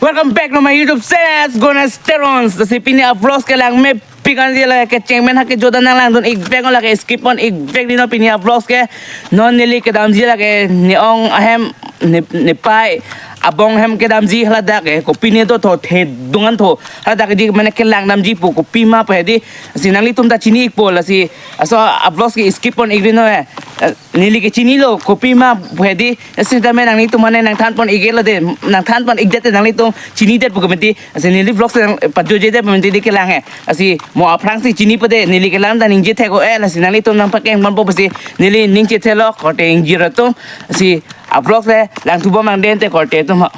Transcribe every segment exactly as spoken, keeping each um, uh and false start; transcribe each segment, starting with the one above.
Welcome back to my YouTube channel, Gonesh Terons. Lasi pini a-vlogs ke langmepik ansi lake kecheng men ha kejut an nanglangdun-ik vek, lake skip on-ik vek di non pini a-vlogs ke. Non neli kedamji lake ne-ong ahem, ne, nepei abong ahem kedamji haladak ke. Kopine to tho thedung an tho. Haladak di mane kelang damji pu kopima pu hedi. Lasi nanglitum ta chini-ikpo, lasi laso a-vlogs ke skip on-ik di non eh. Eh, neli ke chinilo kopima pu hedi. Lasi tame nanglitum mane nangthan pon-iklo de, nangthan pon-ik det te nanglitum chinidet pu kemeti. Lasi neli vlogs nang pajutjedet pu kemeti di kelang eh. Lasi mo aphrangsi chinipo de, neli kelang ta ningje thek-o eh, lasi nanglitum nangpakeng ponpo pusi neli ning chethelo, korte ingjir atum. Lasi a-vlogs le langthu bom ang den te korte atum ha.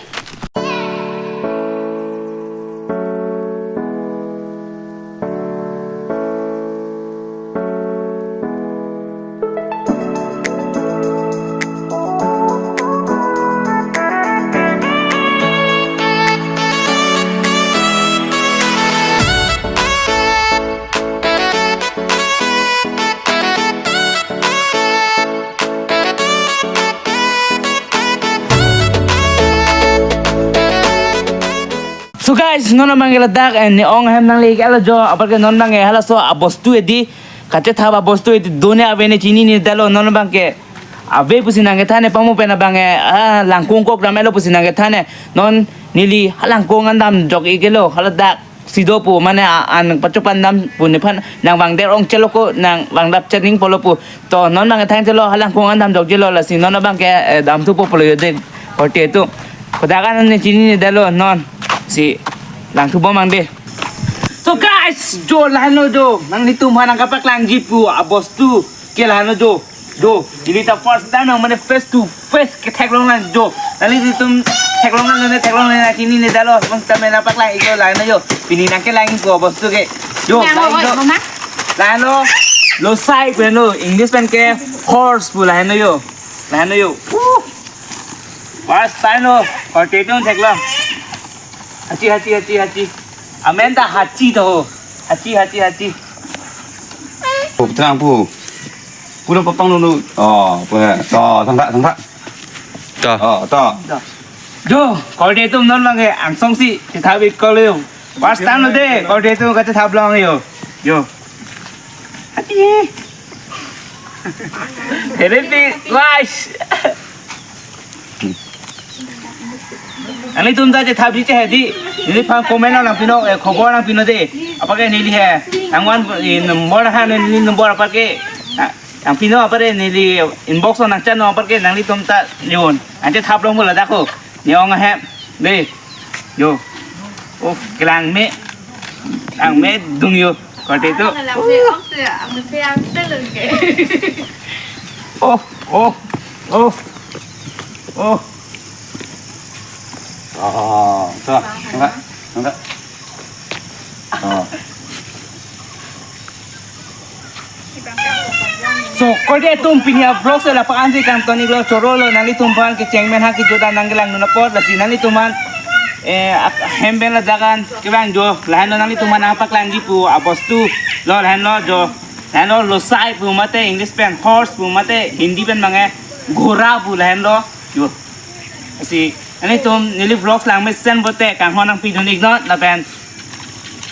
So guys, non abang ke ladak, eh, ne-ong ahem nangle-iklo jo, apar ke non abang ke halaso abostu edi, kachethap abostu edi, done ave ne chininedetlo, non abang ke ave pusi nangkethan ne pamo pen abang ke, ah, langkung kok dam-etlo pusi nangkethan ne, non neli halangkung an damjok-iklo, haladak si do pu, mane a-, an pachopan dam pu nephan nangvang der ong chelo ko, nangvang dap chening polo pu. To non abang ke thang chelo, halangkung an damjokjelo, lasi non abang ke, eh, damthupo pulo jo de, korte atum. Kodak an ne chininedetlo non. Si langthu bom ang de. So guys, jo lahenlo jo, nanglitum aphan nangkapaklangji pu abostu ke lahenlo jo. Jo, neli ta first time nang mane face to face ketheklong lang jo. Nanglitum theklong lang ne, theklong lang ne, chininedetlo, bang tame nangpaklang-iklo lahenlo jo. Pini nangkelang-ik pu abostu ke. Jo, lahenlo. Mama. Lahenlo, losai pu lahenlo, English pen ke horse pu lahenlo jo. Lahenlo jo. Uh. First time lo, korte atum theklong. Hachi, hachi, hachi, hachi. Amen ta hachi to. Hachi, hachi, hachi. Pu, terang pu. Pu lo papang dulu. Oh, pu ya. To, thangta, thangta. To. Oh, to. Jo, korte atum non abang ke angsong si chethap-iklo jo. First time lo de, korte atum kachethap long jo. Jo. Hachi. Happy guys. Nanglitum ta chethapji che hedi. Neliphan comment lo nangpinon, eh, khobor nangpinon de. Apar ke neli he. Nangvan, eh, number ha neli number apar ke. Ah, nangpinon apar ke neli inbox lo nangchat non apar ke nanglitum ta jon. Nangchethap long mo ladak ko. Ne-ong ahem. De. Jo. Oh, kelang me. Langmedung jo. Korte atum. Langme ong te, ang te ang telung ke. Oh, oh, oh. Oh. Oh, to. Enggak, enggak. Oh. So, korte atum pini a-vlogs lapu-an si kangton-iklo, chorolo, nanglitum aphan kecheng men ha kejut an nangkelangdun apot, lasi nanglitum aphan, eh, ak-, hem pen ladak an kevang jo, lahenlo nanglitum aphan nangpaklangji pu abostu lo, lahenlo jo, lahenlo losai pu mate English pen horse pu mate Hindi pen abang ke ghora pu lahenlo jo. Lasi nanglitum neli vlogs langmesen pulote kanghon nangpidun-iknon lapen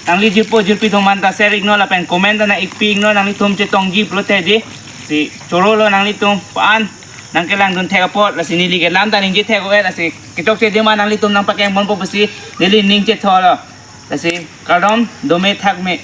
nangli jirpo jirpi atum aphan ta share-iknon lapen comment ta nang-ikpi-iknon nanglitum chetongji pulote di. Si chorolo nanglitum aphan nangkelangdun thek apot, lasi neli ke lam ta ningje thek-o-et, lasi kechokche adim an nanglitum nangpakeng ponpo pusi neli ning chetholo. Lasi kardom, dome thakme.